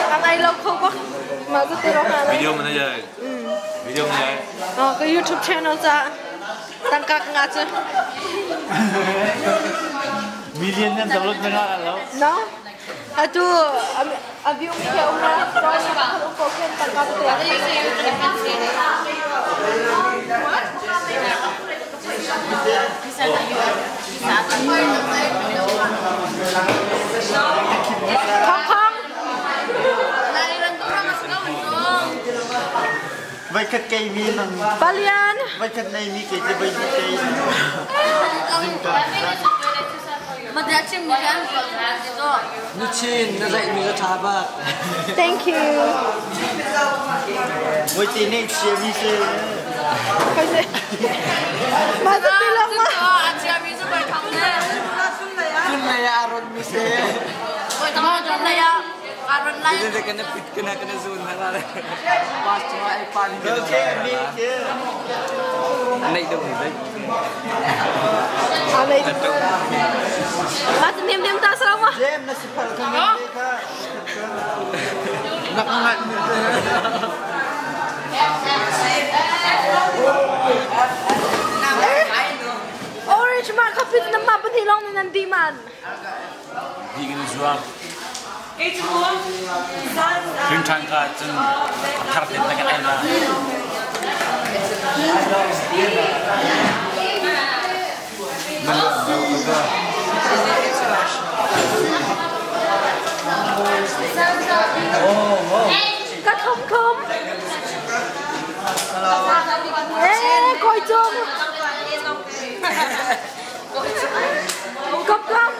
Ang ai lo kho bak. Mah cu ti rong Video mana jai? Video mana jai? Oh, ka YouTube channel ca tangka ka nga cu. Million nan download na nga lo. No. Atu a view mi ke um na sorry na khal um ko khen tangka te. Thong thong. Voikhat kei mi nang Palian. Voikhat nei mi kei te voi kei. Nuchin na zaih mi ka ṭha bak. Thank you. Voi te nei chia mi se. Mah cu ti lo ma. Cun lei ah a ron mi se. Ide kana pit kana kana zun na la. Pas cuma ai pan ke. Mi ke. Nei deuh ni dai. Alei. Mah cu niam niam ta sa ma. Jem na si phal ka ngai kha. Nak ngat mi te. Orange ma kha pit na ma pahnih lawng nih nan di man. Di kan zuam. Hrin ṭhan ka cun thar ten na kan ei la. Ka thum thum. Eh, koi cung. Kop kop.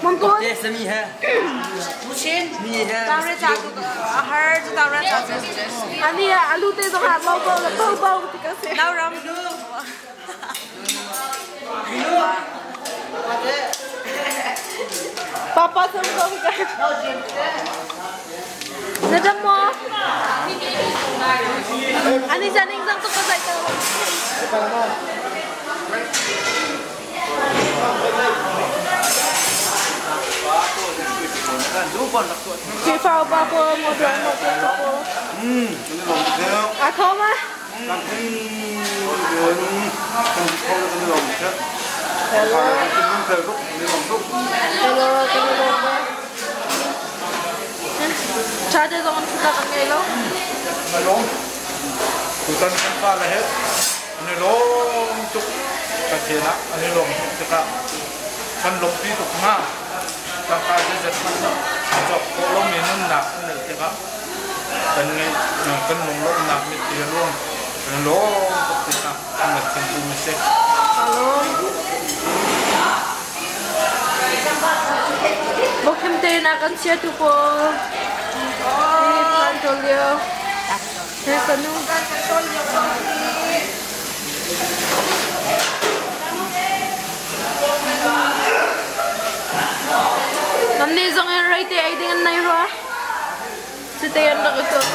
Mongkol. Sami he. Mi he. Ani alu te zong ah bo bo le bo bo ti ka si. Papa sam ko ka. Na dam mo? Ani janing zang tu ka zai ta. Khrihfa upa pawl motor motor pawl. A kho ma? Hello. Hello, Cha te zong an thuta kan ngei lo. Tutan kan fale he an i lawm tuk ka thlen ah an i lawm tuk tikah kan lawmhpi tuk hna. Tangka zeizat hmanh a cawk khawh lomi nunnak an neih tikah kan ngeih kan lunglawmhnak mitthli a luang. Kan i lawm tuk tikah kan rat chimtu na si. Bawkhim te na kan chiatu pawl. Kan ṭol lio. He ka nu. Nan nih zong in rei te ei ding an nei rua. Cite an rak i tuah.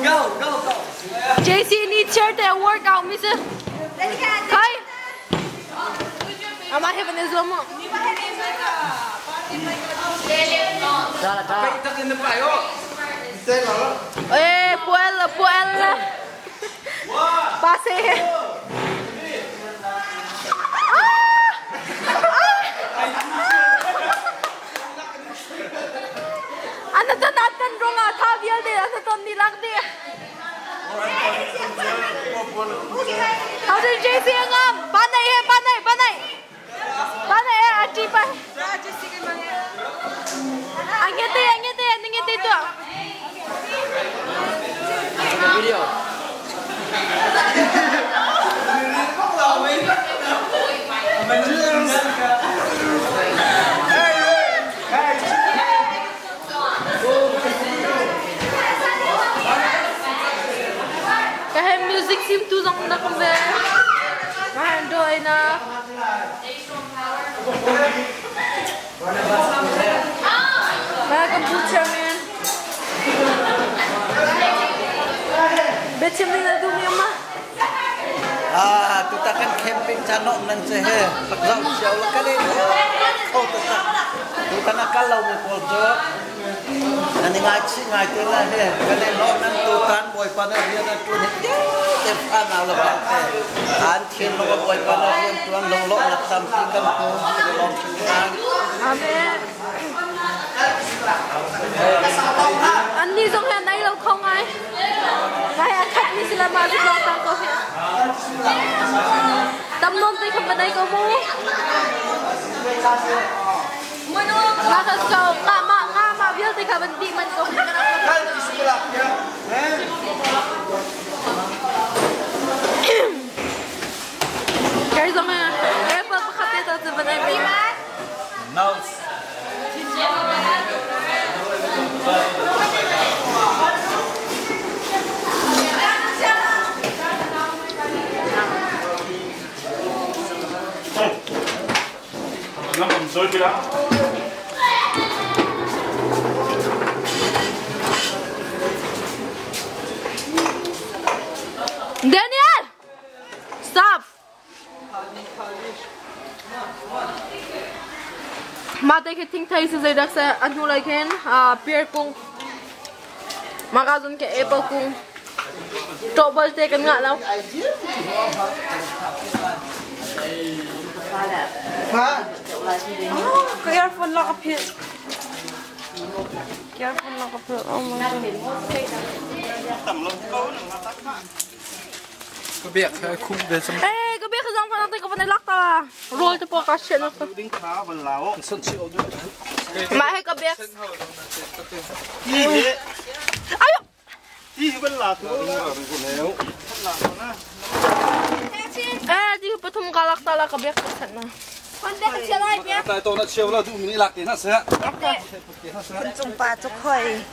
Go, go, go. JC nih chair te workout mi si. Kai. Amah he van i zuam mu. Eh, puel, puel. Pase. Ana tan atan rong ah tha vialte ana ton ni lak di. How did JC ngam? Panai he, panai, panai. Panai he, ati pa. Angete, angete, angete tu. Video. Ka he music sim tu zong na kom ve. Mahan doi na. Ma kan pu chairman. Biachim ding na duh mi ma? Ah, tuta kan camping cha no nan che he rak zau cio la ka le kho ta ta tu kan akal lo mi pawl cu nan i ngai chi ngai te la he ka le no nan tu tan bawipa na rian a tuan he te te fa nau la bang te an thian lo bawipa na rian tuan long lo nak tampi kan pu kan i lawm hringhran. Amen. An nih zong he nai lo kho ngai. Ngai a khat mi sila ma zong tang ko he. Tam nom te kham banai ko mu. Nga ka ko nga ma nga ma vialte kha ban di man ko. Kai zong he apple pakhat te ta chu banai mi. Daniel! Stop! Mah te khi thingthei si zeidak seh a hnulei khin pear kung mah ka cun khi apple kung ṭawh te kan ngah lo. Ka earphone lak a philh. Earphone lak a philh. Oh my god. Ka biak kha khum ve cang. Eh, ka biak zong fa te ka van lak ta. Roll te po ka shit na. Ding kha van lao. Mah he ka biak. Ti he. Ayo. Ti van la tu. Eh, di pathum ka lak ta la ka biak ka sat na. Tai to na cheu la du mi lak te na se. Cung pa cu khoi.